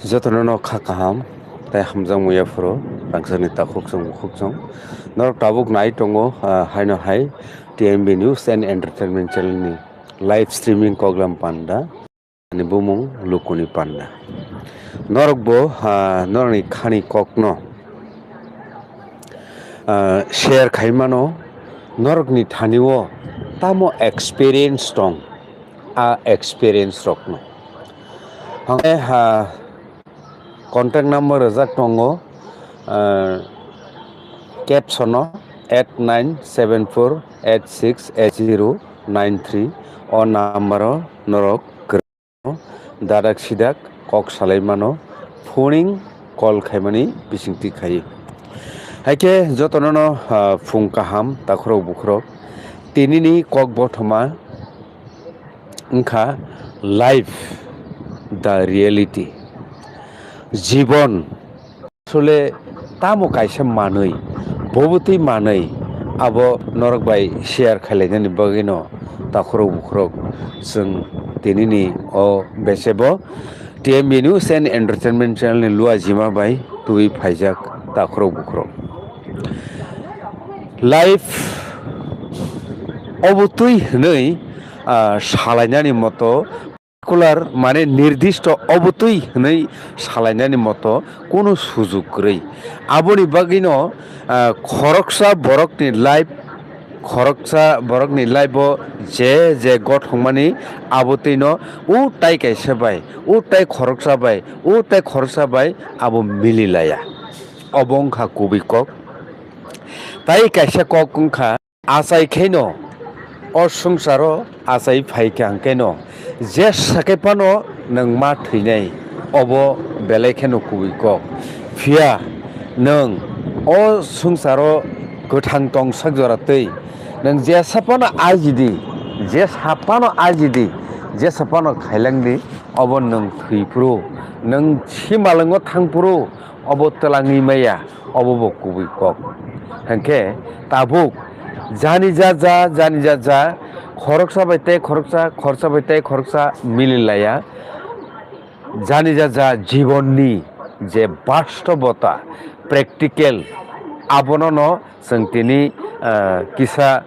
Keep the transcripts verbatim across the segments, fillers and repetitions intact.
Jotono no kha kaham tei hamjakmung yaphuru rangchakni takhuk chwng bukhuk chwng. Norok tabuk nai tongo, ah, haino hai T M B News and Entertainment Channel ni live streaming koklam panda. Ani bumung Lukuni Panda. Norok bo, ah, norokni khani kokno, ah, share khai mano, norokni thani o tamo experience tong, a experience rokno. Hwnkhe, ah, contact number rwjak tongo, ah, caption o eight nine seven four eight six eight zero nine three. O number o norok kwrwino dadak sidak kok salai mano, phoning call khaimani bisingtwi khai. Haikhe jotono no, ah, phung kaham takhurok bukhurok. Tinini kok bothoma wngkha life, the reality. Jibon asole tamo kaisa manwi, bobotwi manwi, abo norok bai share khailainani bagwino takhurok bukhurok chwng tinini o besebo T M B News and Entertainment Channel ni lua jima bai tubui phaijak takhurok bukhurok. Life obotwi hwnwi, ah, salainani moto particular, mane, nirdisto obotwi hwnwi salainani moto kunu sujuk kwrwi. Aboni bagwino, ah, khoroksa borokni life, khoroksa borokni life o je je gothokmani abotwino u tai kaisa bai, u tai khoroksa bai, u tai khoroksa bai abo mililaya. Obo wngkha kubui kok. Tai kaisa kok wngkha, achai khaino, o swngcharo achai phaikha hwnkhaino, je sakhe phano nwng ma thwinai, obo belai kheno kubui kok. Phiya nwng o swngcharo kwthang tong sak jora twi, nwng jesa phano ajidi, jesa phano ajidi, jesa phano khailangdi, obo nwng thwi phuru, nwng simalwngo thang phuru, obo twlangwi maya, obo bo kubui kok. Hwnkhe tabuk jani ja ja, jani ja ja, khoroksa bai tei khoroksa, khoroksa bai tei khoroksa mililaya. Jani ja ja jibonni je bastobota, practical, abono no chwng tini, ah, kisa,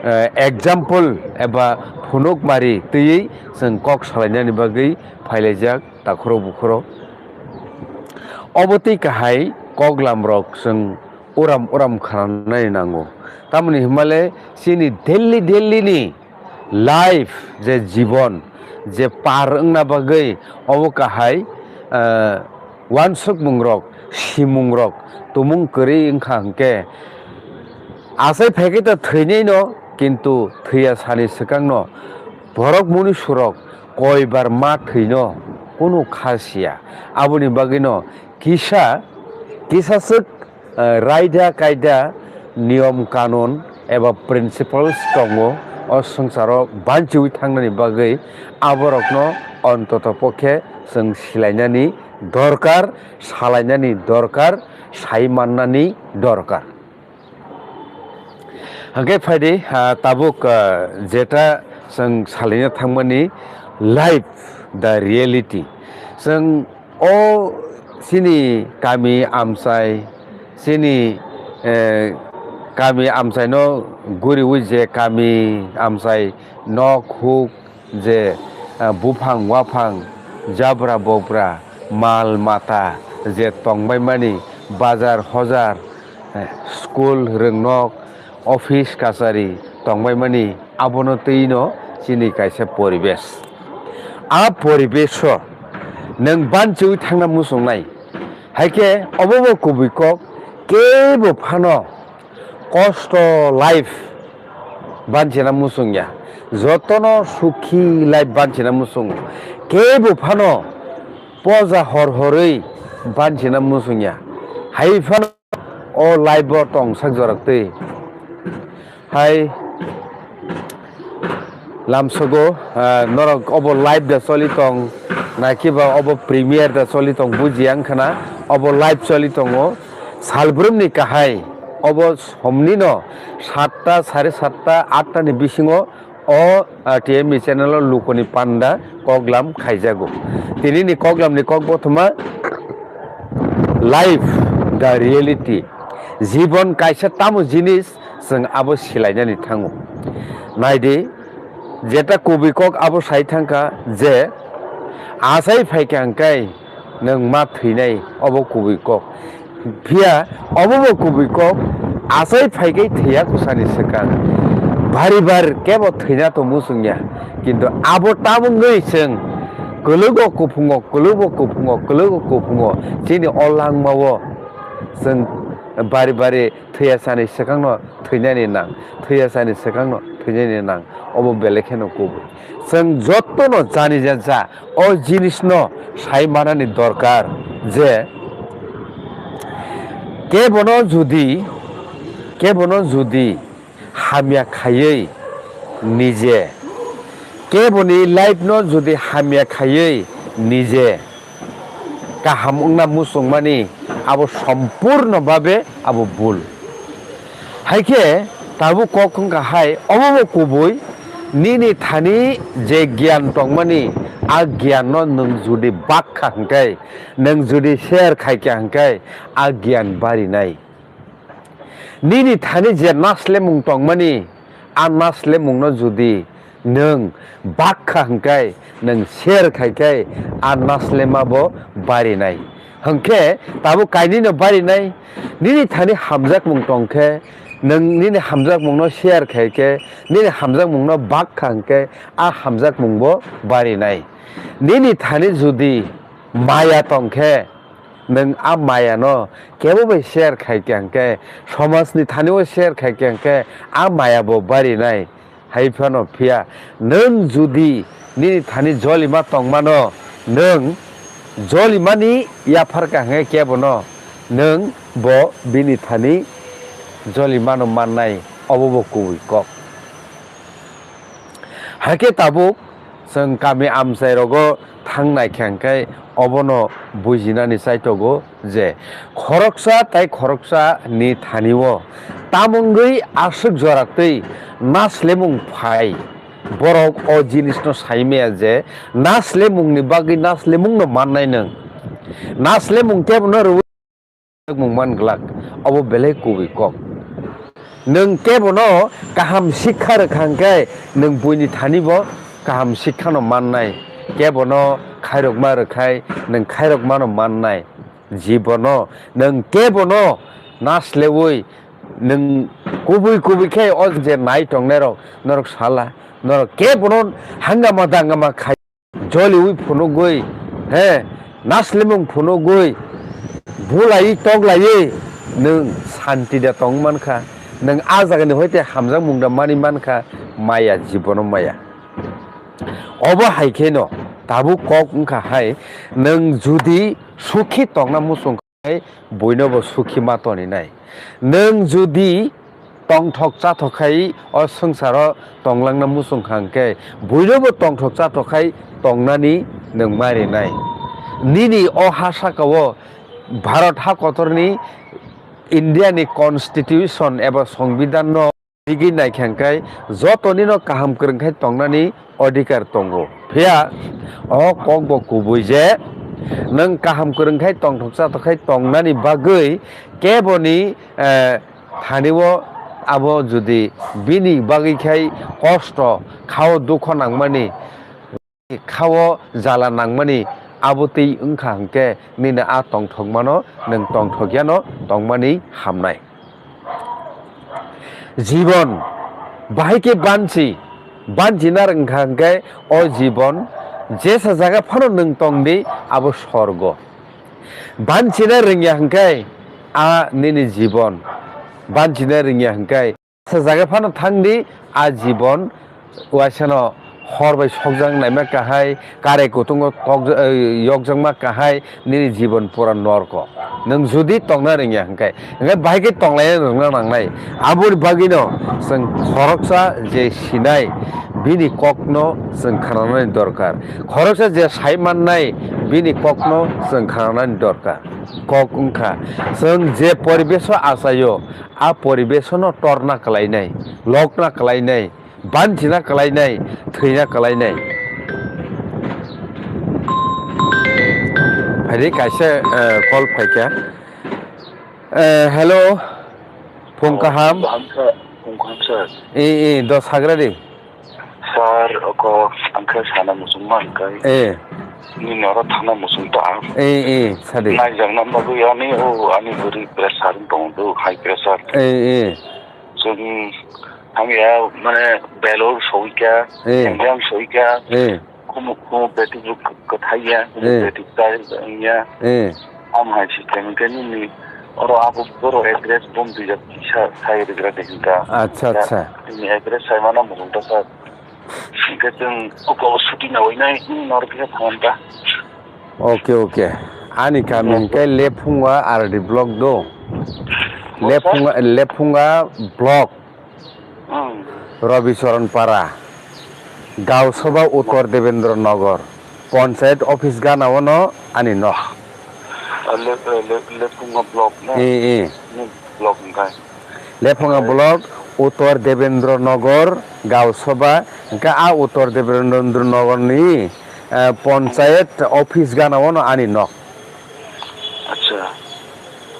ah, example eba phunukmari twiwi chwng kok salainani bagwi phailaijak. Takhurok bukhurok. Obo tei kahai koklam rok chwng uram uram khananai nango. Tamoni hwnmale chini daily daily ni life je jibon je par wngna bagwi obo kahai, eh, uansukmung rok, simung rok, tumung kwrwi wngkha hwnkhe achai phaikhe ta thwinai no, kintu thwiya sani swkang no borok muni surok koi bar ma thwino kunu kha siya. Aboni bagwino kisa, kisa swk, eh, raida kaida niyom kanun eba principles tongo o swngcharo banchiwi thangnani bagwi aborokno ontoto pokhe chwng silainani dorkar, salainani dorkar, sai mannani dorkar. Hwnkhe phaidi, ah, tabuk, ah, jeta chwng salaina thangmani life, the reality. Chwng o chini kami amchai, chini, eh, kami amchaino guriwi je kami amchai nok huk, je, ah, buphang waphang, jabra bobra, mal mata je tongbaimani, bazar hojar, eh, school rwngnok, office kachari tongbaimani, abono twino chini kaisa poribesh. A poribesh o nwng banchiwi thangna muchungnai. Haikhe obo bo kubui kok, kebo phano kosto life banchina muchungya, jotono sukhi life banchina muchungo. Kebo phano poja hor horwi banchina muchungya. Hai phano o life o tongsak jorok twi. Hai lamsogo, ah, norok obo live da choli tong, nakiba obo premiere da choli tong, bujiya wngkhana obo live choli tongo. Salbrumni kahai obo somnino satta, sare satta, atta ni bisingo O, ah, T M E channel o lukuni panda koklam khaijago. Tini ni koklam ni kok bothoma life, the reality. Jibon kaisa tamo jinis chwng abo silainani thango. Naidi, jeta kubui kok abo sai thangkha je achai phaikha hwnkhe nwng ma thwinai, obo kubui kok. Phiya obo bo kubui kok, achai phaikai thwiya kwsani swkang. Bari bar kebo thwina to muchungya. Kintu abo tamungwi chwng kwlwgo kuphungo, kwlwgo kuphungo, kwlwgo kuphungo chini o langmao chwng bari bari thwiya sani swkangno thwinani nang, thwiya sani swkangno thwinani nang, obo belai kheno kubui. Chwng jotono jani ja ja o jinisno sai manani dorkar je kebono judi, kebono judi hamya khaiwi nije, keboni life no judi hamya khaiwi nije kaham wngna muchungmani, abo sompurno babe abo bul. Haikhe tabuk kok wngkha hai, obo bo kubui, nini thani je giyan tongmani, a giyan no nwng judi bak kha hwnkhe, nwng judi share khai kha hwnkhe, a giyan barinai. Nini thani je naslemung tongmani, a naslemungno judi nwng bak kha hwnkhe, nwng share khai khe, a naslema bo barinai. Hwnkhe tabuk kainwino barinai, nini thani hamjakmung tong khe, nwng nini hamjakmungno share khai khe, nini hamjakmungno bak kha hwnkhe, a hamjakmung bo barinai. Nini thani judi maya tong khe, nwng a maya no kebo bai share khai khe hwnkhe, somaj ni thani o share khai khe hwnkhe, a maya bo barinai. Hai phano phiya nwng judi nini thani jolima tongmano, nwng jolimani yaphar kha hwnkhe kebo no nwng bo bini thani jolimano mannai, obo bo kubui kok. Hakhe tabuk chwng kami amchai rogo thang nai khe hwnkhe obono bujinani chaitogo je khoroksa tai khoroksa ni thani o tamungwi aswk jora twi naslemung phai. Borok o jinisno sai maya je naslemungni bagwi naslemungno mannai nwng. Naslemung kebono rw- mung man glak, obo belai kubui kok. Nwng kebono kaham sikha rwkha hwnkhe, nwng buini thani bo kaham sikha no mannai. Kebono khairokma rwkhai, nwng khairokma no mannai. Jibono nwng kebono naslewi, nwng kubui kubui khe o je nai tongnai rok, norok sala, norok kebono hangama dangama khai. Joliwi phunugwi, he, naslimung phunugwi, bulaiwi toklaiwi nwng santi da tong mankha, nwng a jagani hoite hamjakmung da mani mankha, maya, jibono maya. Obo hai kheno tabuk kok wngkha hai, nwng judi sukhi tongna muchung kha hai, buino bo sukhi ma toninai. Nwng judi tongthok chathok khai o swngcharo tonglangna muchung kha hwnkhe, buinobo tongthok chathok khai tongnani nwng ma rinai. Nini o ha saka-o Bharat ha kotorni India ni constitution eba songbidan no digwi naikha hwnkhe, jotonino kaham kwrwng khai tongnani odhikar tongo. Phiya o kok bo kubui je nwng kaham kwrwng khai tongthok chathok khai tongnani bagwi keboni, eh, thani o abo jodi bini bagwi khai kosto, khao dukho nangmani, khao jala nangmani, abo twi wngkha hwnkhe nini a tongthokmano nwng tongthok yano tongmani hamnai. Jibon bahai khe banchi, banchina rwngkha hwnkhe o jibon jesa jaga phano nwng tongdi, abo sorgo. Banchina rwngya hwnkhe a nini jibon, banchina rwngya hwnkhe jesa jaga phano thangdi, a jibon uaisano hor bai sokjak naima kahai, karai kutungo tok-, eh, yokjakma kahai, nini jibon pura norko. Nwng judi tongna rwngya hwnkhe, hwnkhe bahai khe tonglaina rwngna nangnai. Aboni bagwino chwng khoroksa je sinai, bini kokno chwng khnanani dorkar. Khoroksa je sai mannai, bini kokno chwng khnanani dorkar. Kok wngkha, chwng je poribeso achaio, a poribesono torna kwlainai, lokna kwlainai, banchina kalainai, thwina kalainai. Phaidi kaisa, eh, call phaikha. Eh, hello. Phung kaham? Kaham sir, phung kaham sir. Eh, eh, dos hagra di. Sir, oko ang khe sana muchungma hwnkhe. Eh. Nini oro thana muchung ta. Eh, eh, sadi. Naijakna bagwi ani, o, ani bwrwi pressure wng tongo, high pressure. Eh, eh. Chwng thangya, mane, Belur soikha, eh, Hengrang soikha, eh, Kumu, Kumu Betik kwthaiya, Kumu, eh, Betik chai wngya. Eh. Am hai si khe hwnkhe nini oro abo boro address bom twijak kisa sai rwgra de hwnkha. Acha, acha. Nini address sai mana muchung ta sir. Hwnkhe chwng oko suti nawi nai, nini noro kisa thangan ta. Okay, okay. Ani kami hwnkhe Lephunga R D block do. Lephunga, Lephunga block. Hmm. Rabi Charan Para. Gaon Sabha Uttor Debendra Nagar. Panchayat office gana ono ani nok. Ah, Le-, eh, Le-, Lephunga block na? Eh, eh. Ni block hwnkhe? Lephunga block, Uttor Debendra Nagar, Gaon Sabha, hwnkhe a Uttor Debendra Nagar ni, eh, Panchayat office gana ono ani nok. Acha.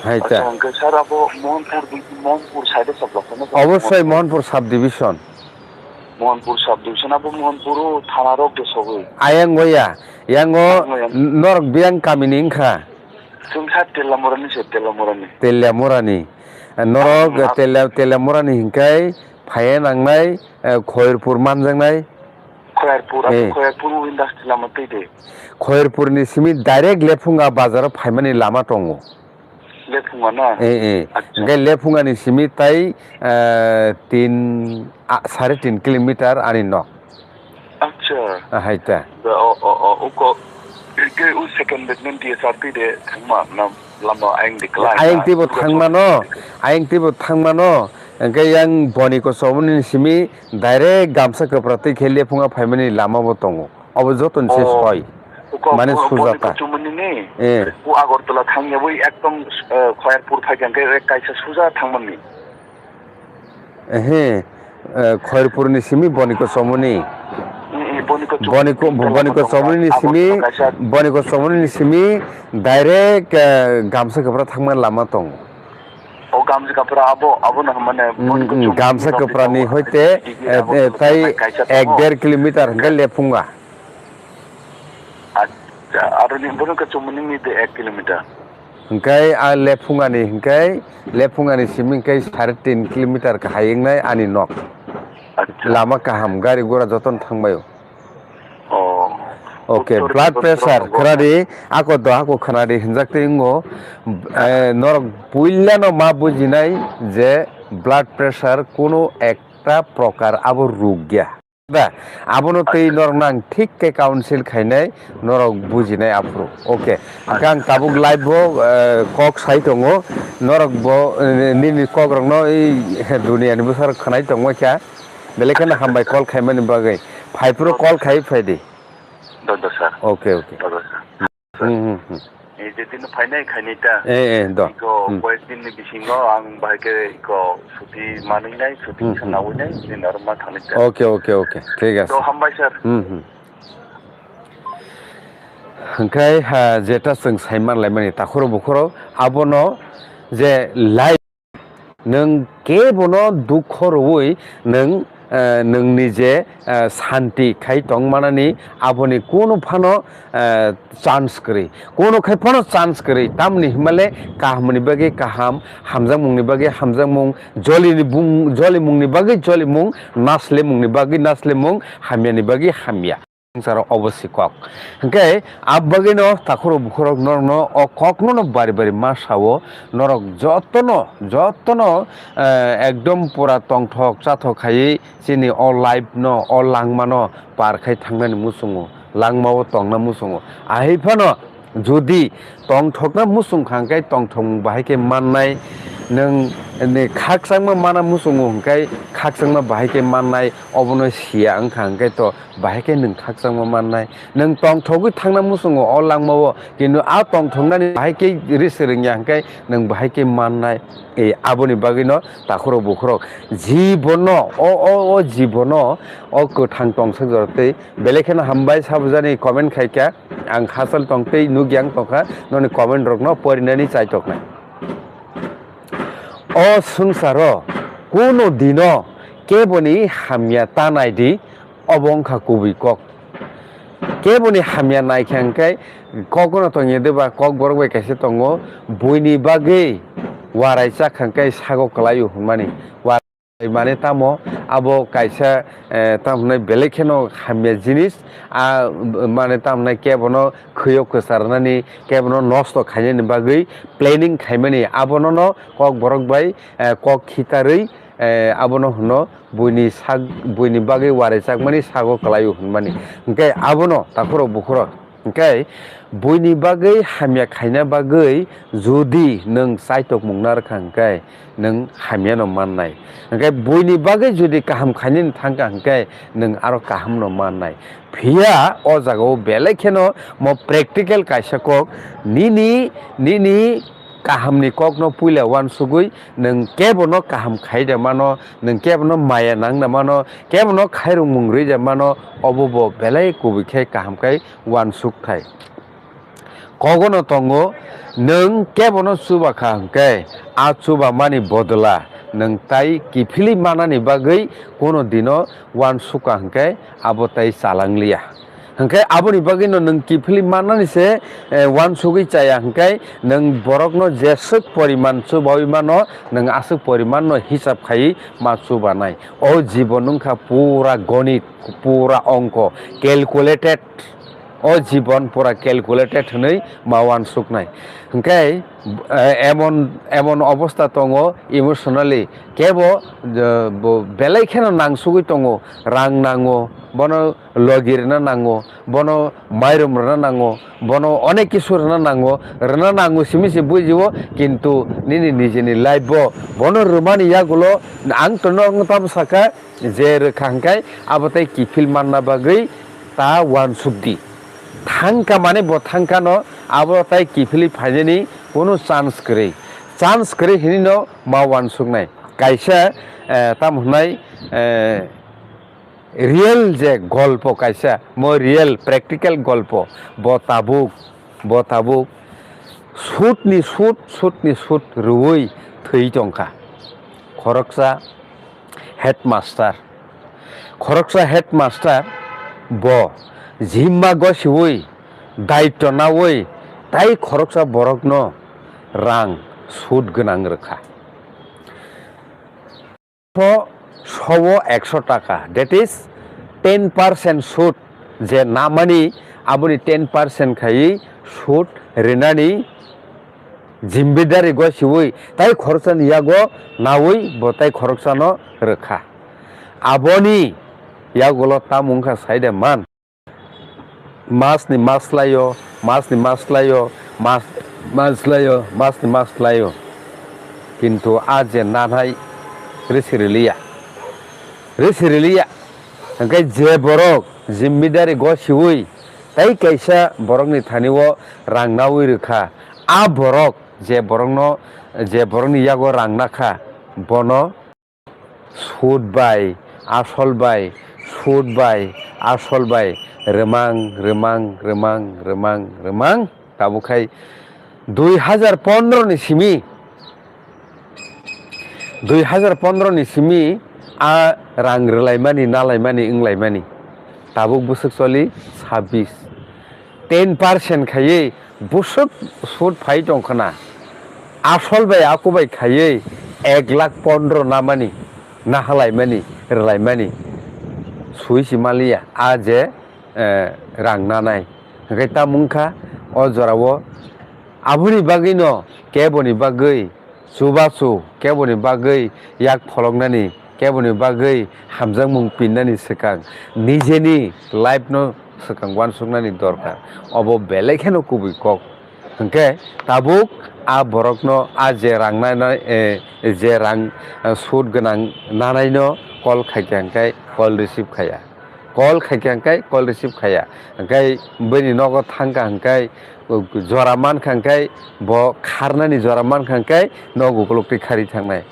Hai ta. Acha, hwnkhe sir abo Mohanpur, Mohanpur side o sab block no? Obosoi Mohanpur sub division. Mohanpur sub division, abo Mohanpur o thana rok de sogwi. Ayang goya, yango. Ayang goya. Norok biyang kami ni wngkha. Chwng kha Telamura ni se, Telamura ni. Telamura ni. Norok, hmm, Tela-, Telamura ni hinkai phaiya nangnai, eh, Khoirpur manjaknai. Khoirpur, eh, Khoirpur industry lama twi de. Khoirpur ni simi direct Lephunga bazar o phaimani lama tongo. Lephunga na? Eh, eh. Acha. Hingke Lephunga ni simi tai, eh, tin, ah, sare tin kilometer ani nok. Acha. Ah, hai ta. Da, o, o, o, uko, ke u second batman D S R T de thangma na lama ayang de klai. Ayang na? Tibo thangmano, ayang tibo thangmano, hingke yang boni kosomoni simi direct gamsa kwpra twi khe Lephunga phaimani lama bo tongo. Obo joto ni se soi. Mane suja ta. Chumani ni. Eh. U Agartala thangya bai ekdom, eh, Khoyarpur phai khe kaisa suja thangmani. Ehe, eh, Khoyarpur ni simi Boniko Chomoni. Eh, eh, Boniko Chomoni. Boniko, Boniko Chomoni ni simi, Agartala kaisa. Boniko Chomoni ni simi direct, eh, Gamsa Kwpra thangma lama tongo. O Gamsa Kwpra abo, abo no mane, mm, Boniko Chomoni Gamsa Kwpra ni hoite, eh, eh, tai ek der kilometer hingke Lephunga. Acha, aro ni Boniko Chomoni ni de ek kilometer. Hingkai a Lephungani, hingkai Lephungani simi hingkai sare tin kilometer kahai wngnai ani nok. Acha. Lama kaham, gari gura jotono thangbaio. Oh. Okay, blood pressure khwnadi, ako do ako khwnadi hinjak twi wngo. Eh, norok puilano ma bujinai je blood pressure kunu ekta prokar abo ruk ya. Da, abono tei norokno ang thik khe counsel khainai, norok bujinai aphuru. Okay. Hwnkhe ang tabuk live bo, eh, kok sai tongo, norok bo, eh, nini kokrokno ei duniani bwsarok khwnai tongma kha, belai kheno hambai call khaimani bagwi. Phaiphuru call khai phaidi. Do, do, sir. Okay, okay. Do, do, sir. Hmm, hmm, hmm. Eh, je din phainai khainai ta. Eh, eh, do. Iko, hmm, koyek din ni bisingo ang bahai khe iko suti manwi nai, suti, hmm, hmm, sanawi nai, din aro ma thangni ta. Okay, okay, okay. Thik ase. To hambai sir. Hmm, hmm. Hwnkhe, ha, jeta chwng saiman laimani takhoro bukhoro abono je life Nwng kebono dukho rwui nwng, eh, nwngni je, eh, santi khai tongmanani aboni kunu phano, eh, chance kwrwi. Kunu khai phano chance kwrwi. Tamni himale kahamni bagwi kaham, hamjakmungni bagwi hamjakmung, jolini bung-, jolimungni bagwi jolimung, naslemungni bagwi naslemung, hamyani bagwi hamya. Swngcharo obo si kok. Hwnkhe abagwino takhurok bukhurok norokno o kokno no bari bari ma sao, norok jotono, jotono, eh, ekdom pura tongthok chathok khaiwi chini o life no, o langmano par khai thangnani muchungo, langmao tongna muchungo. Ahai phano jodi tongthokna muchung kha hwnkhe tongthokmung bahai khe mannai, Nwng ni khakchangma mana muchungo hwnkhe khakchangma bahai khe mannai, obono siya wngkha hwnkhe to bahai khe nwng khakchangma mannai. Nwng tongthogwi thangna muchungo o langmao, kintu a tongthoknani bahai khe risi rwngya hwnkhe nwng bahai khe mannai. E, aboni bagwino takhurok bukhurok jibono o, o, o jibono o kwthang tongsak jorok tei belai kheno hambai sabujani comment khaikha. Ang hachal tongtwi nukya wng tongkha noni comment rokno porinani chaitoknai. O swngcharo kuno dino keboni hamya ta nai di, obo wngkha kubui kok. Keboni hamya naikha hwnkhe kokno tongya de ba, kok borok bai kaisa tongo, buini bagwi warai chakha hwnkhe sago kwlaio hwnmani. Mane tamo abo kaisa, eh, tamo hwnai belai kheno hamya jinis, a, mane tamo hwnai kebono khwio kwcharnani, kebono nosto khainani bagwi planning khaimani, abonono kok borok bai, eh, kok khitarwi, eh, abono hwno buini sak, buini bagwi warai chakmani sago kwlaio hwnmani. Hwnkhe abono takhurok bukhurok Hwnkhe buini bagwi hamya khaina bagwi jodi nwng chaitokmung narwkha hwnkhe nwng hamyano mannai. Hwnkhe buini bagwi jodi kaham khainani thangkha hwnkhe nwng aro kahamno mannai. Phiya o jagao belai kheno mo practical kaisa kok nini, nini kahamni kokno puila uansugwi nwng kebono kaham khai da mano, nwng kebono maya nang da mano, kebono khairokmung rwi da mano, obo bo belai kubui khe kaham khai uansuk thai. Kogono tongo, nwng kebono chuba kha hwnkhe, a chuba mani bodola nwng tai kiphilwi manani bagwi kono dino uansuk kha hwnkhe, abo tai chalang liya. Hwnkhe aboni bagwino nwng kiphilwi mannani se, eh, uansugwi chaya hwnkhe nwng borokno jeswk poriman chubawi mano, nwng aswk porimanno hisab khaiwi ma chubanai. O jibon wngkha pura gonit, pura ongko, calculated. O jibon pura calculated hwnwi ma uansuknai. Hwnkhe, eh, emon, emon obostha tongo emotionally, kebo, eh, bo belai kheno nangsugwi tongo, rang nango, bono logi rwna nango, bono mairum rwna nango, bono onek kisu rwna nango, rwna nango simi se bujiwo, kintu nini nijini life bo bono rwmani yagulo ang tono wngwi tamo sakha je rwkha hwnkhe abo tei kiphil manna bagwi ta uansuk di. Thangkha mane bo thangkhano abo tai kiphilwi phainani kunu chance kwrwi. Chance kwrwi hinino ma uansuknai. Kaisa, eh, tamo hwnai, eh, real je golpo kaisa, mo real practical golpo, bo tabuk, bo tabuk sut ni sut, sut ni sut rwui thwi tongkha. Khoroksa headmaster, khoroksa headmaster bo jimma gosiui, daityo naui tai khoroksa borokno rang sut gwnang rwkha. Sowo ekso taka, that is ten percent sut je namani, aboni ten percent khaiwi sut rinani jimbidari gosiui tai khoroksani yago naui bo tai khoroksano rwkha. Aboni yagulo tamo wngkha saide man. Mas ni mas laio, mas ni mas laio, mas, mas laio, mas ni mas laio. Kintu a je nanai risi riliya. Risi riliya. Hwnkhe je borok jimmidari gosiui tai kaisa borokni thani o rang naui rwkha. A borok je borokno, je borokni yago rang nakha, bono sut bai, asol bai, sut bai, asol bai, rwmang, rwmang, rwmang, rwmang, rwmang, tabuk khai dui hazar pondro ni simi, dui hazar pondro ni simi a rang rwlaimani, nalaimani, wnglaimani, tabuk bwswk choli sabbish, ten percent khaiwi bwswk sut phai tongkhwna, asol bai aku bai khaiwi ek lakh pondro namani, nahalaimani, rwlaimani, sui si maliya, a je, eh, rang nanai. Hwnkhe tamo wngkha o jorao, aboni bagwino keboni bagwi chubachu keboni bagwi yak pholoknani, keboni bagwi hamjakmung pinnani swkang nijeni life no swkang uansuknani dorkar. Obo belai kheno kubui kok. Hwnkhe tabuk a borokno a je rang nanai, eh, je rang, eh, sud gwnang nanaino call khaikha hwnkhe call receive khaya. Call khaikha hwnkhe call receive khaya. Hwnkhe bini nogo thangkha hwnkhe, jora mankha hwnkhe, bo kharnani jora mankha hwnkhe nogo ukuluk twi kharwi thangnai.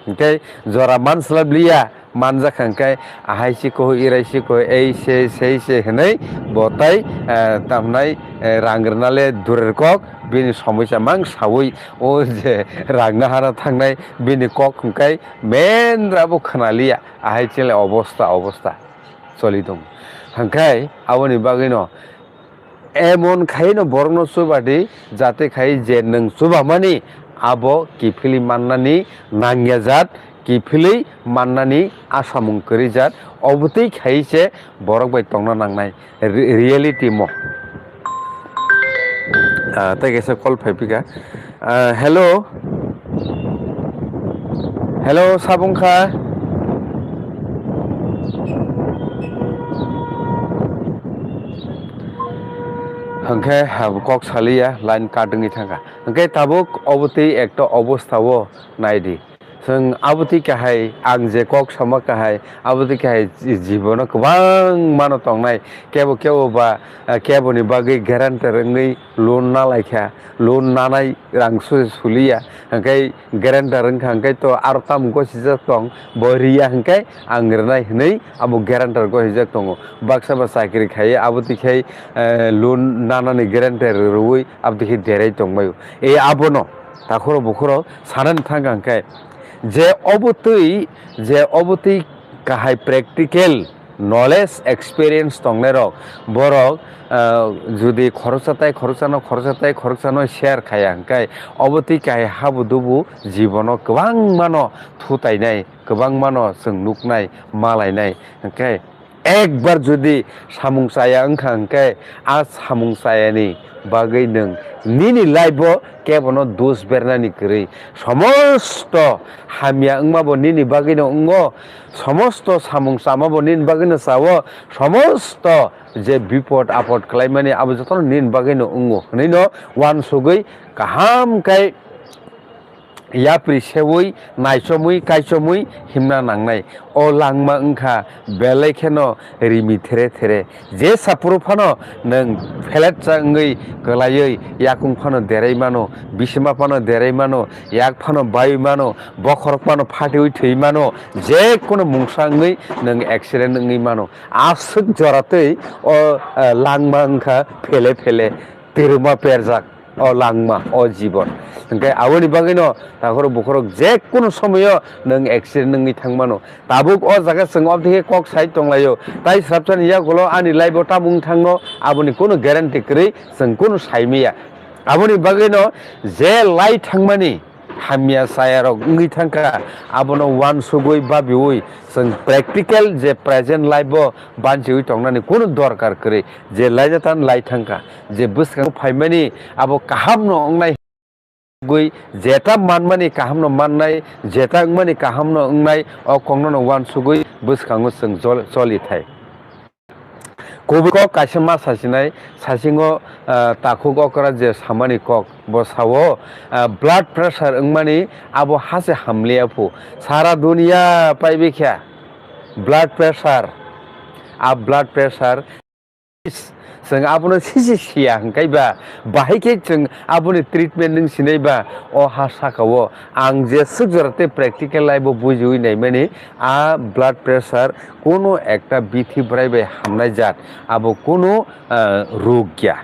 Hwnkhe jora manslap liya, manjak hwnkhe ahai si kuhu, irai si kuhu, ei se, sei se hwnwi bo tai, eh, tamnai, eh, rang rwnale durer kok, bini somoisa mang saui o je rang nahara thangnai bini kok hwnkhe mendra bo khwnaliya, ahai chele obosta, obosta choli tongo. Hwnkhe aboni bagwino emon khaino borokno chubadi, jate khai je nwng chubamani abo kiphilwi mannani nangya jat, kiphilwi mannani asamung kwrwi jat, obotwi khai se borok bai tongna nangnai re-, reality mo. Ah, tei kaisa call phai phika. Ah, hello. Hello, sabung kha. Hwnkhe habo kok saliya, line cut wngwi thangkha. Hwnkhe tabuk obotwi ekta obostha o naidi. Chwng abotwi kahai, ang je kok sama kahai, abotwi kahai ji-, jibono kwbangmano tongnai. Kebo kebo ba, eh, keboni bagwi guarantor wngwi loan nalaikha, loan nanai rang su-, suliya. Hwnkhe guarantor wngkha hwnkhe to aro tamo gosijak tong, bo riya hwnkhe ang rwnai hwnwi abo guarantor gosijak tongo. Baksa ba chakri khaiwi abo twi khai, eh, loan nanani guarantor rwui abo twi khai derai tongbaio. E abono takhoro bukhoro sanani thangkha hwnkhe je obo twi, je obo twi kahai practical knowledge, experience tongnairok, borok, ah, judi khoroksa tai khoroksano, khoroksa tai khoroksano share khaya hwnkhe, obo twi kahai habu dubu jibono kwbangmano thutainai, kwbangmano chwng nuknai, malainai. Hwnkhe ekbar judi samung chaya wngkha hwnkhe, a samung chayani bagwi nwng nini life-o kebono dos bernani kwrwi. Somosto hamya wngmabo nini bagwino wngo, somosto samung chamabo nini bagwino chawo, somosto je bipod apod khlaimani abo jotono nini bagwino wngo hwnwino uansugwi kaham khe yapri seui, naichomui, kaichomui himna nangnai. O langma wngkha belai kheno rimi there there. Jesa phuru phano nwng pheletsa wngwi kwlaiwi yakung phano derai mano, bisima phano derai mano, yak phano baiwi mano, bokhorok phano phatiwi thwi mano, je kono mungsa wngwi nwng accident wngwi mano. Aswk jora twi o, eh, langma wngkha phele phele twrwma perjak o langma, o jibon. Hwnkhe aboni bagwino takhorok bukhorok je kono somoyo nwng accident wngwi thang mano. Tabuk o jaga chwng obodikhe kok sai tonglaio. Tai swrapsani yagulo ani life-o tamo wng thangno aboni kono guarantee kwrwi chwng kono sai maya. Aboni bagwino je lai thangmani hamya chayarok wngwi thangkha, abono uansugwi babiui chwng practical je present life-o banchiui tongnani kono dorkar kwrwi. Je laijatani lai thangkha, je bwskango phaimani abo kahamno wngnai hwnkhe, jeta manmani kahamno mannai, jeta wngmani kahamno wngnai, o koknono uansugwi bwskango chwng jol-, choli thai. Kubui kok kaisa ma sasinai, sasingo, ah, takhuk okra je samani kok, bo sao, ah, blood pressure wngmani abo hase hamliya phu. Sara duniya paibi kha blood pressure, a blood pressure Chwng abono sisi siya hwnkhe ba, bahai khe chwng aboni treatment nwng sinai ba, o ha saka o ang je swk jora tei practical life o bujiui naimani, a blood pressure kono ekta bithi bwrai bai hamnai jat, abo kono, ah, rog ya.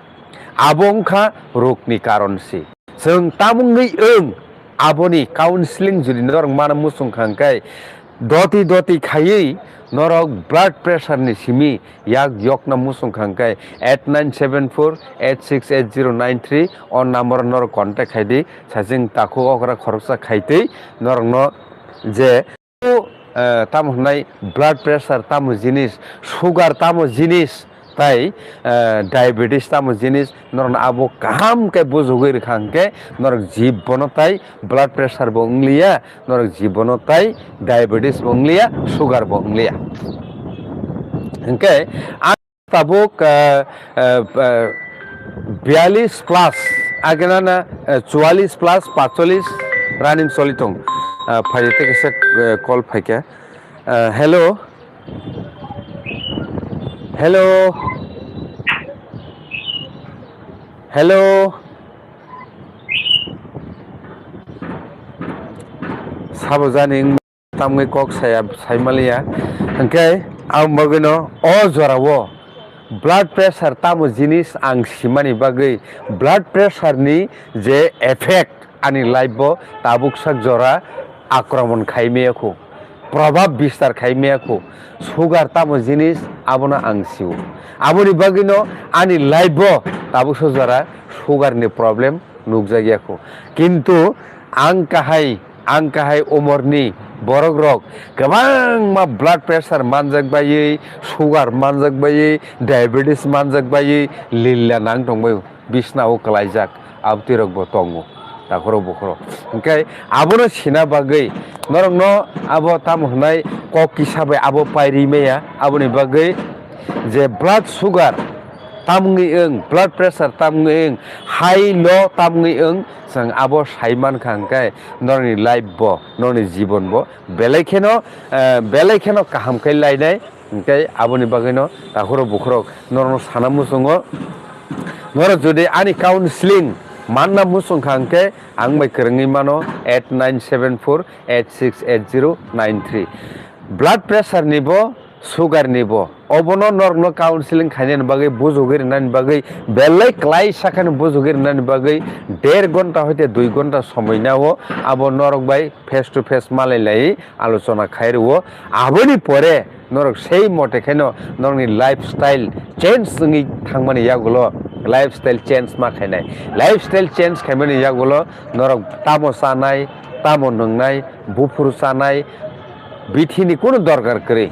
Abo wngkha rogni karon se. Chwng tamungwi wng aboni counseling jodi norok mana muchung kha hwnkhe, doti doti khaiwi norok blood pressure ni simi yak yokna muchung kha hwnkhe eight nine seven four eight six eight zero nine three o number o norok contact khai di. Sachwng takhuk okra khoroksa khaitwi norokno je, eh, tamo hwnai blood pressure tamo jinis, sugar tamo jinis, tai, eh, diabetes tamo jinis, norokno abo kaham khe bujugwi rwkha hwnkhe norok jibono tai blood pressure bo wngliya, norok jibono tai diabetes bo wngliya, sugar bo wngliya. Hwnkhe ang tabuk, eh, eh, eh, biyalish plus Agena na, eh, chualis plus pacholish running choli tong. Ah, phai tei kaisa, eh, call phaikha. Ah, hello. Hello. Hello. Sabo jani wng tamgwi kok saya, saimaliya. Hwnkhe ang bagwino o jorao blood pressure tamo jinis ang simani bagwi, blood pressure ni je effect ani life bo tabuk sak jora akromon khai maya khu, probab bistar khai maya khu. Sugar tamo jinis abono ang sio. Aboni bagwino ani life bo tabuk sak jora sugar ni problem nukjagya khu. Kintu ang kahai, ang kahai umorni borok rok kwbangma blood pressure manjak baiwi, sugar manjak baiwi, diabetes manjak baiwi lilla nang tongbai, bisna o kwlaijak, abtwi rok bo tongo, takhoro bukhoro. Hwnkhe abono sina bagwi norokno abo tamo hwnai kok kisa bai abo pairi maya, aboni bagwi je blood sugar tamungwi wng, blood pressure tamungwi wng, high low tamungwi wng, chwng abo sai mankha hwnkhe norokni life bo, norokni jibon bo belai kheno, eh, belai kheno kaham khe lainai. Hwnkhe aboni bagwino takhoro bukhorok norokno sana muchungo. Norok jodi ani counseling manna muchungkha hwnkhe ang bai kwrwngwi mano eight nine seven four eight six eight zero nine three. Blood pressure ni bo, sugar ni bo, obono norokno counseling khainani bagwi, bujugwi rwnani bagwi, belai kwlai sakhani bujugwi rwnani bagwi der ghonta hoite dui ghonta somoi nao, abo norok bai face to face malai lai alochona khai rwo. Aboni pore norok sei mote kheno norokni lifestyle change wngwi thangmani yagulo lifestyle change ma khainai. Lifestyle change khaimani yagulo norok tamo chanai, tamo nwngnai, buphuru chanai, bithi ni kunu dorkar kwrwi.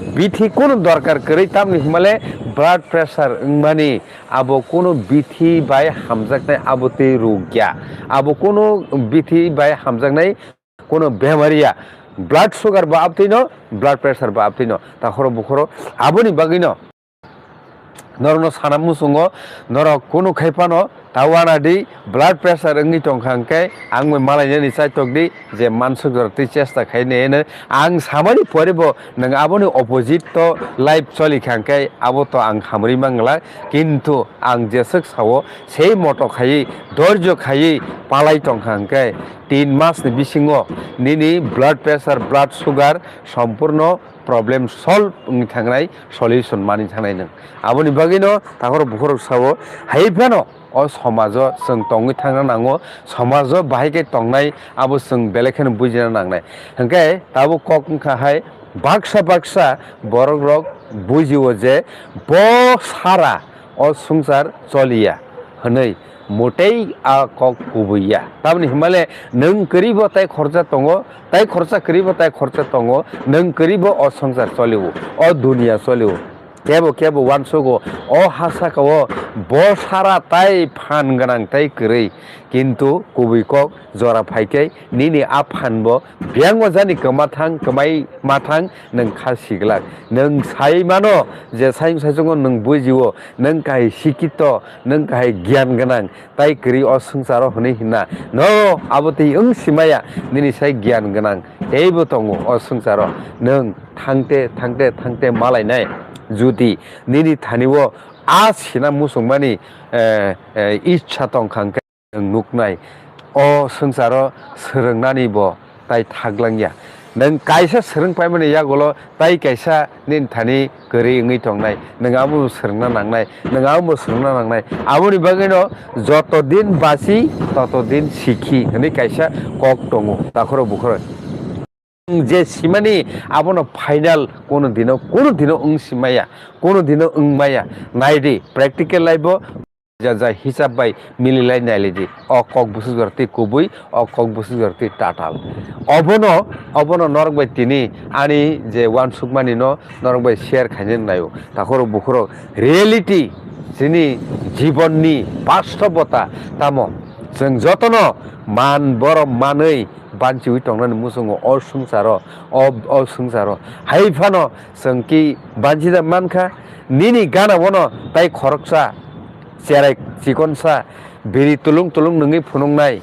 Bithi kunu dorkar kwrwi tamni himale blood pressure wngmani abo kunu bithi bai hamjaknai abo tei ruk ya. Abo kunu bithi bai hamjaknai kunu bemari ya. Blood sugar bo abtwino, blood pressure bo abtwino. Takhoro bukhoro aboni bagwino norokno sana muchungo, norok kunu khai phano ta wana di, blood pressure wngwi tongkha hwnkhe ang bai malainani chaitok di, je mansuk jora twi chesta khai nai hwnwi ang samani pore bo nwng aboni opposite to life choli kha hwnkhe abo to ang hamrwi mangla, kintu ang jeswk sao sei moto khaiwi dorjo khaiwi palai tongkha hwnkhe tin mas ni bisingo nini blood pressure, blood sugar sompurno problem solve wngwi thangnai, solution manwi thangnai nwng. Aboni bagwino takhoro bukhorok sao, hai phano o somajo chwng tongwi thangna nango, somajo bahai khe tongnai abo chwng belai kheno bujina nangnai. Hwnkhe tabuk kok wngkha hai baksa baksa borok rok bujio je bo sara o swngchar choliya hwnwi motei a kok kubui ya. Tamoni himale nwng kwrwibo tai khorcha tongo, tai khorcha kwrwibo tai khorcha tongo, nwng kwrwibo o swngchar cholio, o duniya cholio. Kebo kebo uansugo, o hasakao bo sara tai phan gwnang tai kwrwi, kintu kubui kok jora phaikhe nini a phanbo biyang o jani kwmathang kwmai mathang nwng kha siglak. Nwng sai mano je sai saichungo nwng bujio, nwng kahai sikito, nwng kahai giyan gwnang tai kwrwi o swngcharo hwnwi hinna. No, abo twi wng simaya, nini sai giyan gwnang teibo tongo o swngcharo. Nwng thangte thangte thangte malainai. Judi nini thani o a sina muchungmani, eh, eh, ichha tongkha hwnkhe nwng nuknai, o swngcharo swrwngnani bo tai thaglangya. Nwng kaisa swrwng paimani yagulo tai kaisa nini thani kwrwi wngwi tongnai, nwng abono swrwngna nangnai, nwng abono swrwngna nangnai. Aboni bagwino joto din basi, toto din sikhi hwnwi kaisa kok tongo, takhoro bukhoro. Nwng je simani abono final kono dino, kono dino wng simaya, kono dino wng maya. Naidi, practical life o ja ja hisab bai mililai nailidi. O kok bwswk jora twi kubui, o kok bwswk jora twi tatal. Obono, obono norok bai tini ani je uansukmani no norok bai share khaina naio. Takhoro bukhoro reality chini jibonni bastobota tamo. Chwng jotono man borom manwi banchiwi tongnani muchungo o swngcharo, o, o swngcharo. Hai phano chwng ki banchida mankha, nini gana bono tai khoroksa, cherai chikonsa, biri tulung tulung nungwi phunuknai.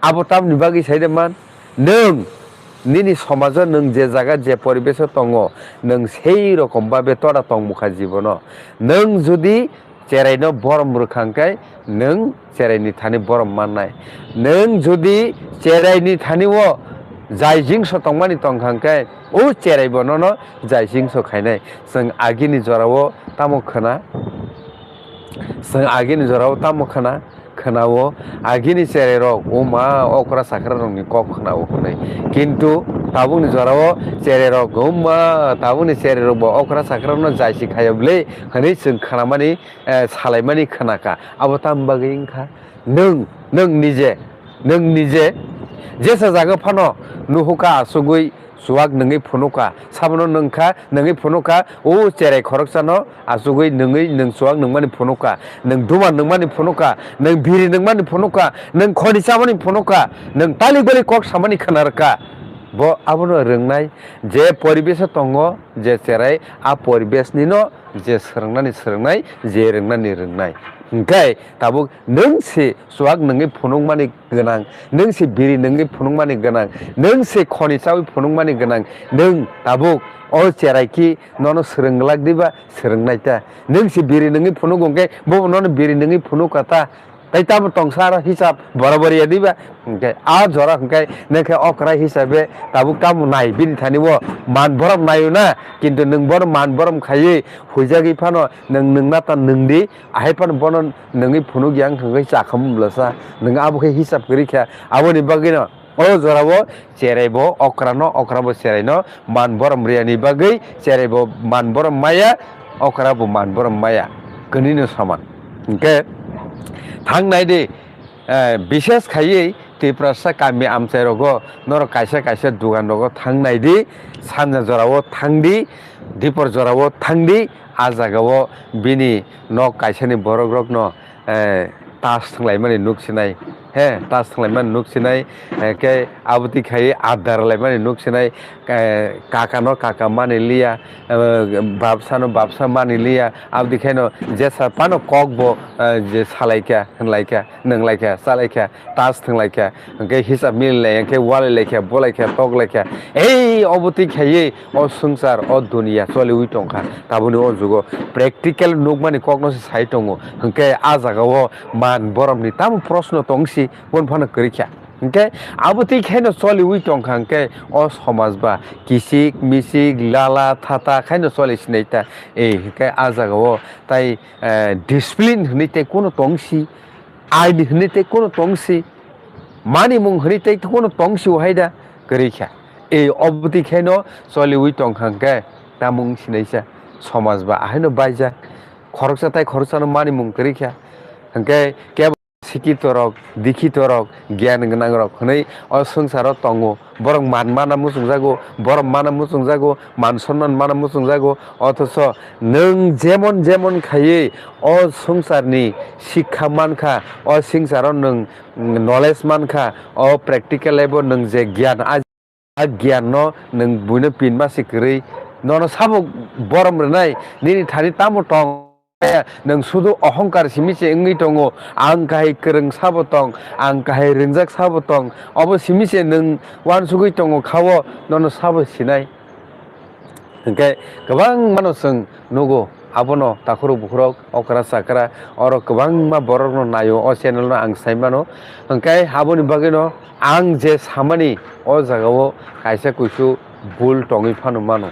Abo tamni bagwi sai de man, nwng nini somajo nwng je jaga je poribeso tongo, nwng sei rokom babe tora tongmukha jibono. Nwng jodi cheraino borom rwkha hwnkhe nwng cheraini thani borom mannai. Nwng jodi cheraini thani o jai jingso tongmani tongkha hwnkhe o cheraibo nono jai jingso khainai. Chwng agini jorao tamo khna, chwng agini jorao tamo khna, khna-o, agini cherairok, "O ma, okra sakra rokni kok khna-o," hwnwi. Kintu tabukni jorao cherairok, "O ma, tabukni cherairok bo okra sakra rokno jaisi khaya bwle," hwnwi chwng khnamani, eh, salaimani khnakha. Abo tamo bagwi wngkha? Nwng, nwng nije, nwng nije jesa jaga phano nuhukha asugwi, chuwak nungwi phunukha, sabono nungkha, nungwi phunukha, o cherai khoroksano achugwi nungwi nwng chuwak nungmani phunukha, nwng duma nungmani phunukha, nwng biri nungmani phunukha, nwng khoni chamani phunukha, nwng talik balik kok samani khna rwkha. Bo abono rwngnai, je poribeso tongo, je cherai, a poribesnino je swrwngnani swrwngnai, je rwngnani rwngnai. Hwnkhe tabuk nwng se chuwak nungwi phunukmani gwnang, nwng se biri nungwi phunukmani gwnang, nwng se khoni chawi phunukmani gwnang, nwng tabuk o cherai ki nono swrwng glak diba? Swrwngnai ta. Nwng se biri nungwi phunuk hwnkhe bobo nono biri nungwi phunukha ta. Tai tamo tongsa aro hisab borabor ya diba? Hwnkhe a jora hwnkhe nwng khe okra hisabe tabuk tamo nai bini thani bo man borom naio na, kintu nwng bono man borom khaiwi huijagwi phano nwng nungna ta nungdi, ahai phano bono nungwi phunuk yang hwnkhe chakhamu bwlasa, nwng abo khe hisab kwrwi kha. Aboni bagwino o jorao cheraibo okrano, okrabo cheraino man borom riyani bagwi cheraibo man borom maya, okrabo man borom maya, kwnwino soman. Hwnkhe thang nai di, eh, bishes khaiwi Tiprasa kami amchai rogo norok kaisa kaisa dugan rogo thang nai di, sanja jorao thang di, dipor jorao thang di, a jagao bini nok kaisani borok rokno, eh, tas thwnglaimani nuk sinai, he, tas thwnglaimani nuk sinai, eh, khe abotwi khai adar laimani nuk sinai, eh, kaka no kaka mani liya, eh, bapsa no bapsa mani liya, abotwi khaino jesa phano kok bo, eh, je salaikha, hwnlaikha, nwnglaikha, chalaikha, tas thwnglaikha, hwnkhe hisab mililai, hwnkhe walilaikha, bolaikha, toklaikha, ei obotwi khaiwi o swngchar, o duniya choliwi tongkha. Taboni o jugo practical nukmani kokno se sai tongo. Hwnkhe a jagao man boromni tamo proshno tongsi, bon phano kwrwikha. Hwnkhe abotwi khaino choliwi tongkha hwnkhe o somaj ba kisik, misik, lala, thata khaino choli sinai ta. Ei, hwnkhe a jagao tai, eh, discipline hwnwi tei kuno tongsi, aini hwnwi tei kuno tongsi, manimung hwnwi tei kuno tongsi o hai da? Kwrwikha. Ei obotwi khaino choliwi tongkha hwnkhe tamo wng sinaisa somaj ba ahaino baijak. Khoroksa tai khoroksano manimung kwrwikha. Hwnkhe kebo sikito rok, dikhito rok, giyan gwnang rok hwnwi o swngcharo tongo. Borok man mana muchungjago, borok mana muchungjago, man sonman mana muchungjago. Othocho nwng jemon jemon khaiwi o swngcharni sikha mankha, o swngcharo nwng knowledge mankha, o practical life o nwng je giyan a, a giyanno nwng buino pinma se kwrwi, nono sabo borom rwnai, nini thani tamo tong? Nwng sudu ohongkar simi se wngwi tongo, ang kahai kwrwng sabo tong, ang kahai rwngjak sabo tong, obo simi se nwng uansugwi tongo kha-o, nono sabo sinai? Hwnkhe kwbangmano chwng nugo, abono takhurok bukhurok, okra chakra, oro kwbangma borokno naio, o channel no ang sai mano. Hwnkhe aboni bagwino ang je samani o jagao kaisa kuisu bul tongwi phano mano.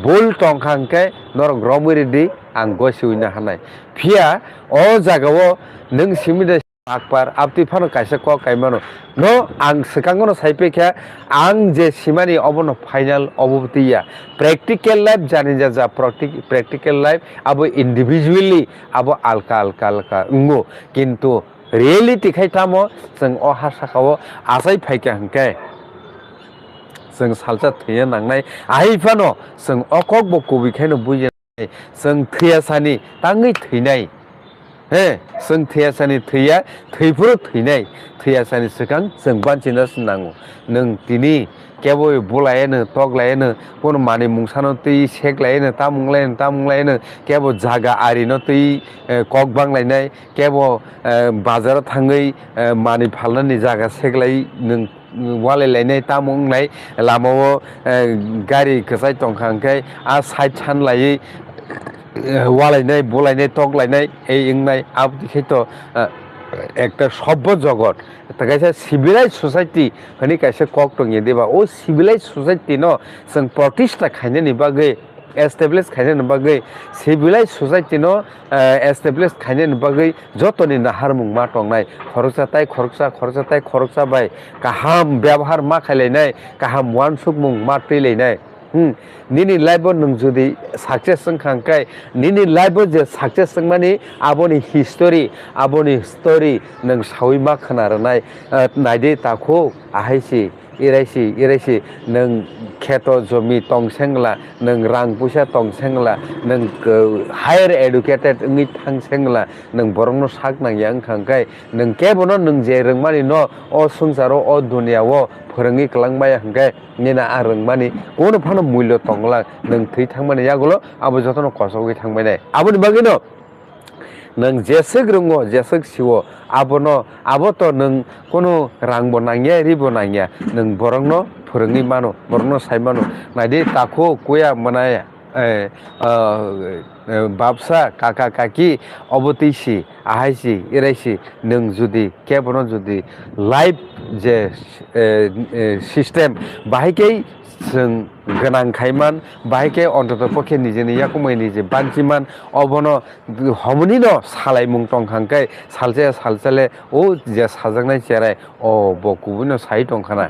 Bul tongkha hwnkhe norok romwi rwdi, ang gosiwi naharnai. Phiya o jagao nwng simi de Akbar, abtwi phano kaisa kok kai mano. No, ang swkango no sai paikha, ang je simani obono final, obo twi ya. Practical life jani ja ja, practic-, practical life abo individually, abo alka alka alka wngo. Kintu reality khai tamo, chwng o ha sakao achai phaikha hwnkhe, chwng salsa thwiya nangnai. Ahai phano chwng o kok bo kubui khaino buiya nai. Chwng thwiya sani tangwi thwinai. He, chwng thwiyasani thwiya, thwiphuru thwinai, thwiyasani swkang chwng banchina se nango. Nwng tini kebo bulaiyano, toklaiyano, bono manwi mungsano twi seklaiyano, tamung laiyano, tamung laiyano, kebo jaga arino twi, eh, kok banglainai, kebo, eh, bazaro thangwi, eh, manwi phalnani jaga seklai nwng walai lainai, tamo wngnai, lamao, eh, gari kwchai tongkha hwnkhe a side san laiwi, eh, walainai, bulainai, toklainai, ei wngnai, aboni khe to, eh, ekta sobbo jogot, ta kaisa civilized society hwnwi kaisa kok tongya diba? O civilized society no chwng protista khainani bagwi, establish khainani bagwi, civilized society no, eh, establish khainani bagwi jotoni naharmung ma tongnai. Khoroksa tai khoroksa, khoroksa tai khoroksa bai kaham byabohar ma khailainai, kaham uansukmung ma twilainai. Hmm. Nini life o nwng jodi success wngkha hwnkhe, nini life o je success wngmani aboni history, aboni story nwng sawi ma khna rwnai. Eh, naidi takhuk, ahai si. Iraisi, iraisi, nwng kheto jomi tong sengla, nwng rang puisa tong sengla, nwng, uh, higher educated wngwi thang sengla, nwng borokno sak nangya wngkha hwnkhe, nwng kebono nwng je rwngmani no o swngcharo, o duniya o phwrwngwi kwlangmaya hwnkhe, nini a rwngmani kunu phano mullo tongla, nwng thwi thangmani yagulo abo jotono kosogwi thangbainai. Aboni bagwino nwng jeswk rwngo, jeswk sio, abono, abo to nwng kunu rangbo nangya, ribo nangya, nwng borokno phwrwngwi mano, borokno sai mano. Naidi, takhuk, kuya, mwnai, eh, ah, eh, babsa, kaka, kaki, obo twi si, ahai si, irai si, nwng jodi kebono jodi life je, eh, eh, system bahai khe chwng gwnang khaiman, bahai khe ontoto pokhe nijeni yakumai nije banchiman, obono Homoni no salaimung tong kha hwnkhe salsa ya salsa le o je sajaknai cherai o bo kubui no sai tong khana.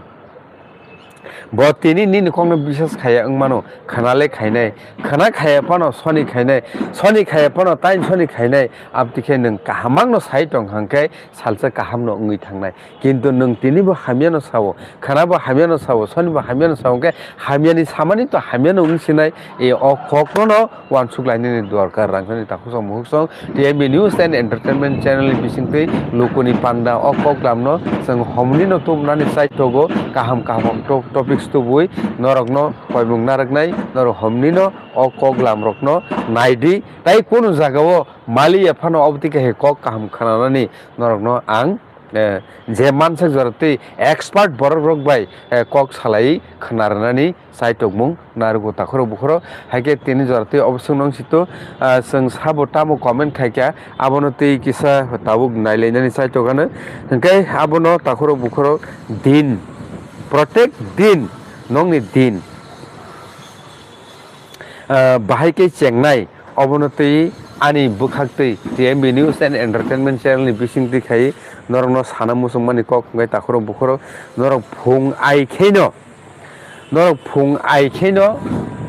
Bo tini nini kok no biswas khaiya wng mano, khana le khainai, khana khaiya phano soni khainai, soni khaiya phano tain soni khainai, aboni khe nwng kaham no sai tong kha hwnkhe salsa kaham no wngwi thangnai. Kintu nwng tini bo hamya no sao, khana bo hamya no sao, soni bo hamya no sao, hwnkhe hamya ni samani to hamya no wng sinai, e o kok no no uansuk lainani dorkar rang sani takhuk song mukhuk song T M B News and Entertainment channel ni bisingtwi lukuni panda o kok lam no chwng homni no tubunani chaithogo kaham kaham to-, topics tubui norok no koimung narwknai norok homni no o kok lam rok no naidi tai kunu jaga o maliya phano obotwi khe kok kaham khananani norok no ang eh, je mansak jora twi expert borok rok bai, eh, kok salai khna rwnani chaitokmung narwgo takhorok bukhorok. Hai khe tini jora twi obo swngno wng sito, ah, chwng sabo tamo comment khai kha, abono twi kisa tabuk nailainani chaitok ano. Hwnkhe abono takhorok bukhorok din, protek din, nokni din, ah, bahai khe chengnai. Obono twi ani bwkhak twi T M B News and Entertainment channel ni bising twi khai norokno sana muchungmani kok hwnkhe takhorok bukhorok norok phung ai kheno, norok phung ai kheno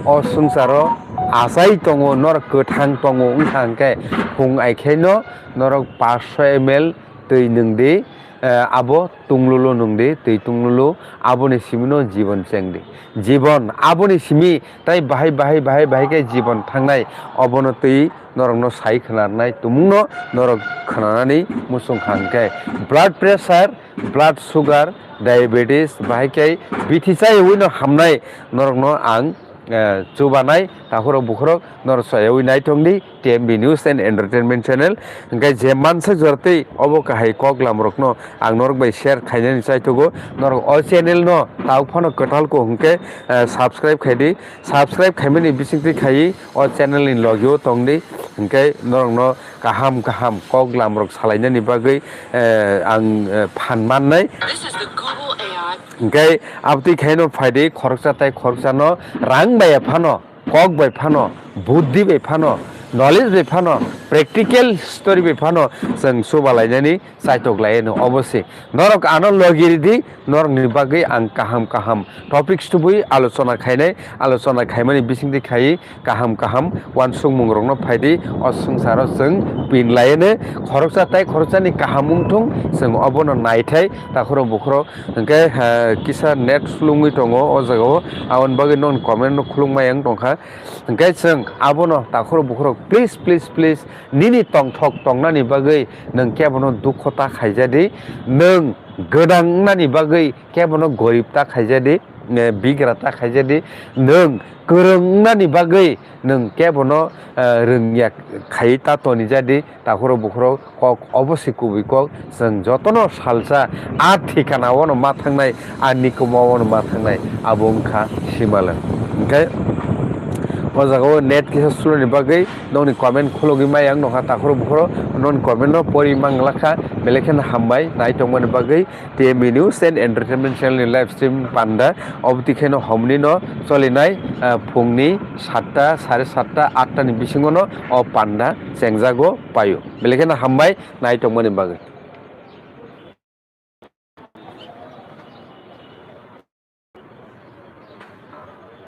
o swngcharo achai tongo, norok kwthang tongo wngkha hwnkhe phung ai kheno norok paanch sho M L twi nwng di, eh, abo tunglulo nwng di, twi tunglulo, aboni simi no jibon cheng di. Jibon aboni simi tai bahai, bahai, bahai, bahai khe jibon thangnai, obono twi norokno sai khwnarnai tumungno norok khwnanani muchung kha hwnkhe blood pressure, blood sugar, diabetes bahai khe bithi chaywi no hamnai norokno ang, eh, chubanai takhorok bukhorok norok chayawi naithok di. T M B News and Entertainment Channel. Hwnkhe je mansak jora twi obo kahai kok lam rokno ang norok bai share khainani chaithogo. Norok o channel no tabuk phano kwtal ko hwnkhe, eh, subscribe khai di. Subscribe khaimani bisingtwi khai o channel ni logi o tong di. Hwnkhe norok no kaham kaham kok lam rok salainani bagwi, eh, ang, eh, phan mannai. Hwnkhe abtwi khaino phai di khoroksa tai khoroksa no rang bai phano kok bai phano, buddhi bai phano, knowledge bai phano, practical story bai phano chwng chuba lainani chaitok lai no obo se. Norok ano logi ridi, norokni bagwi ang kaham kaham topics tubui alochona khainai, alochona khaimani bisingtwi khai kaham kaham uansukmung rokno phai di, o swngcharo chwng pin lai no khoroksa tai khoroksani kaham wng thung, chwng obono naithai takhorok bukhorok hwnkhe, ha, kisa net slungwi tongo o jagao, aboni bagwi nokni comment no khulukma yang tongkha. Hwnkhe chwng abono takhorok bukhorok please, please, please Nini tongthok tongnani bagwi nwng kebono dukho ta khaijadi, nwng gwnang wngnani bagwi kebono gorib ta khaijadi, eh, bigra ta khaijadi, nwng kwrwng wngnani bagwi nwng kebono, eh, rwngya khai ta tonijadi, takhuro bukhuro kok obo se kubui kok, chwng jotono salsa a thikana o no ma thangnai, a nikuma o no ma thangnai, abo wngkha simalwng. Hwnkhe o jaga o net kisa slow ni bagwi nokni comment khulogwi maya wng nokha, takhuro bukhuro nokni comment no pori manglakha, belai kheno hambai nai tongmani bagwi. T M E News and Entertainment Channel ni live stream panda obotwi kheno homni no cholinai, ah, phungni satta, sare satta, atta ni bisingo no o panda chengjago paio. Belai kheno hambai nai tongmani bagwi.